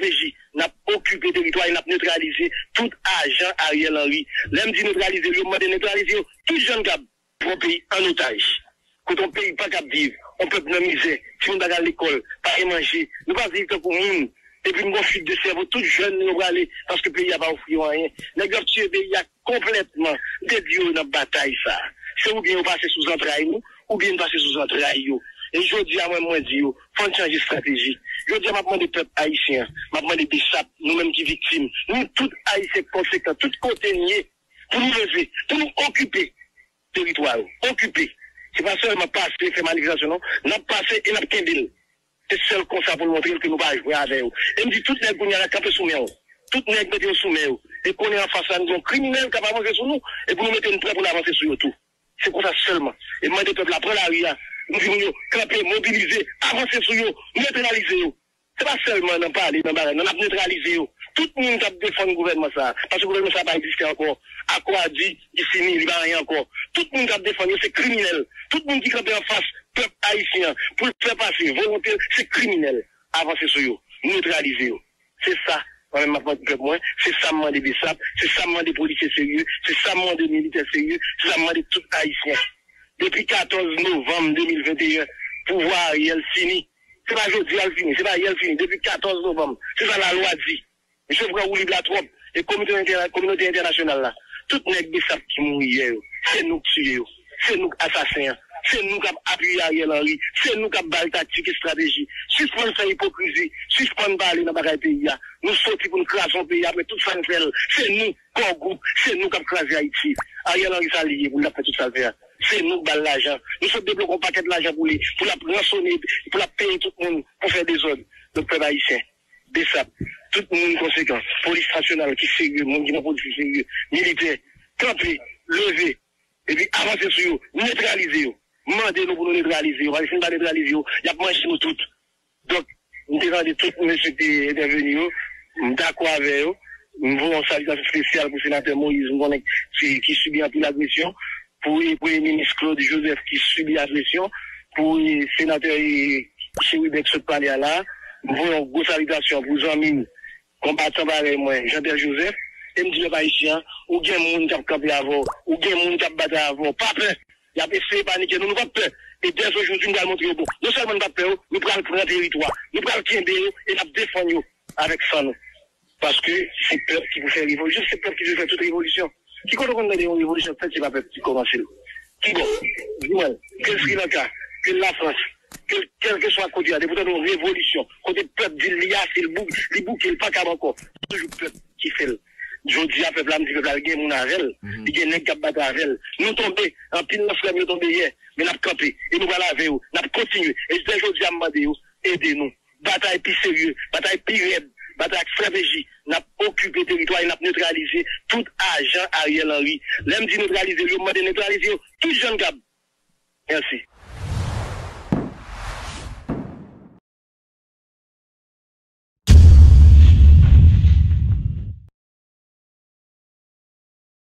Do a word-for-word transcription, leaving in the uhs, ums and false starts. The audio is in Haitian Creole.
estrateji, n ap okipe teritwa e n ap netralize tout ajan Ariel Henry. Lè m di netralize l, yo mande netralize yo, tout jan n kab pran peyi an otaj. Kote yon peyi pa kab viv, yon pèp nan mizè, timoun pa ka al lekòl, pa gen manje, nou pa viv tankou moun. Epi n gon fwit de sèvo, tout jèn nou yo prale, paske peyi a pa ofri yo anyen. Nèg yo ap tiye peyi a konplètman. M te di yo n ap batay sa. Se oubyen yo pase sou zantray nou, oubyen n pase sou zantray yo. E jodi a mwen, mwen di yo, fò n chanje estrateji. Jodi a m ap mande pèp ayisyen an, m ap mande BSAP, nou menm ki viktim, nou tout ayisyen konsekan, tout kote n ye, pou nou leve, pou nou okipe teritwa yo, okipe. Se pa sèlman pase, fè manifestasyon non, n ap pase e n ap kenbe l. Se sèl konsa pou l montre l ke nou pa jwe avè yo. E m di tout nèg kounye a kanpe sou men w. Tout nèg mete yo sou men yo. E konnen anfas la n gen yon kriminèl k ap avanse sou nou, e pou nou mete n prè pou n avanse sou yo tou. Se konsa sèlman. E m mande pèp la pran lari a. M di moun yo kanpe, mobilize, avanse sou yo, netralize yo. Se pa sèlman nan pale, nan bagay, non, n ap netralize yo. Tout moun k ap defann gouvènman sa a, paske gouvènman sa a pa egziste ankò. Akò a di, li fini, li pa anyen ankò. Tout moun k ap defann yo, se kriminèl. Tout moun ki kanpe anfas pèp ayisyen an pou l fè pase volonte l, se kriminèl. Avanse sou yo, netralize yo. Se sa, mwen menm m ap mande pèp mwen, se sa m mande BSAP, se sa m mande polisye serye, se sa m mande militè serye, se sa m mande tout ayisyen. Depi katòz novanm de mil venteyen, pouvwa Ariel fini. Se pa jodi a l fini, se pa yè l fini, depi katòz novanm. Se sa lalwa di. Misye pran woulib la twòp. E komite entèna-, kominote entènasyonal la, tout nèg BSAP ki mouri yè yo, se nou k tiye yo. Se nou k asasen an. Se nou k ap apiye Ariel Henry. Se nou k ap ba l taktik, estrateji. Sispann fè ipokrizi. Sispann pale nan bagay peyi a. Nou soti pou n kraze yon peyi apre tout sa n fè l. Se nou, Core Group, se nou k ap kraze Ayiti. Ariel Henry sa li ye pou l ap fè tout sa l fè a. Se nou k ba l lajan. Nou sot debloke yon pakèt lajan pou li, pou l ap ransone, pou l ap peye tout moun pou fè dezòd. Donk, pèp ayisyen, BSAP, tout moun konsekan, polis nasyonal ki serye, moun ki nan polis ki serye, militè, kanpe, leve, epi avanse sou yo, netralize yo. Mande nou pou nou netralize yo, paske si n pa netralize yo, y ap manje nou tout. Donk, m te tande tout mesye ki te entèveni yo, m dakò avè yo. M voye yon salitasyon espesyal pou senatè Moïse, m konnen ki, ki sibi anpil agresyon, pou e, premye minis Claude Joseph ki sibi agresyon, pou e, senatè e, Chérubin ki sot pale a la. M voye yon gwo salitasyon pou zanmi m, konbatan parèy mwen, Jean Pierre Joseph, e m di pèp ayisyen an, ou gen moun k ap kanpe avè w, ou gen moun k ap batay avè w, pa pè. Y ap eseye panike nou, nou p ap pè. E dè ojodi, nou pral montre yo bon. Non sèlman nou p ap pè yo, nou pral pran teritwa. Nou pral kenbe yo e n ap defann yo avèk san nou. Paske se pèp ki pou fè revolisyon, se pèp ki dwe fè tout revolisyon. Ki kote w konn tande yon revolisyon fèt, se pa pèp ki kòmanse l? Kibò? Di mwen, ke l Sri Lanka, ke l Lafrans, ke l, kèlkeswa kote a, depi w tande yon revolisyon, kote pèp di l li ase, li bou-, li bouke, li pa kab ankò, se toujou pèp ki fè l. Jodi a, pèp la, m di pèp la, li gen moun avè l. Li gen nèg k ap batay avè l. Nou tonbe, anpil nan frè m yo tonbe yè, men n ap kanpe. E nou pral avè yo, n ap kontinye. E jodi a, m mande yo, ede nou. Batay pi serye, batay pi rèd, batay ak estrateji. N ap okipe teritwa e n ap netralize tout ajan Ariel Henry. Lè m di netralize l, yo mande netralize yo tout jan n kab. Mèsi.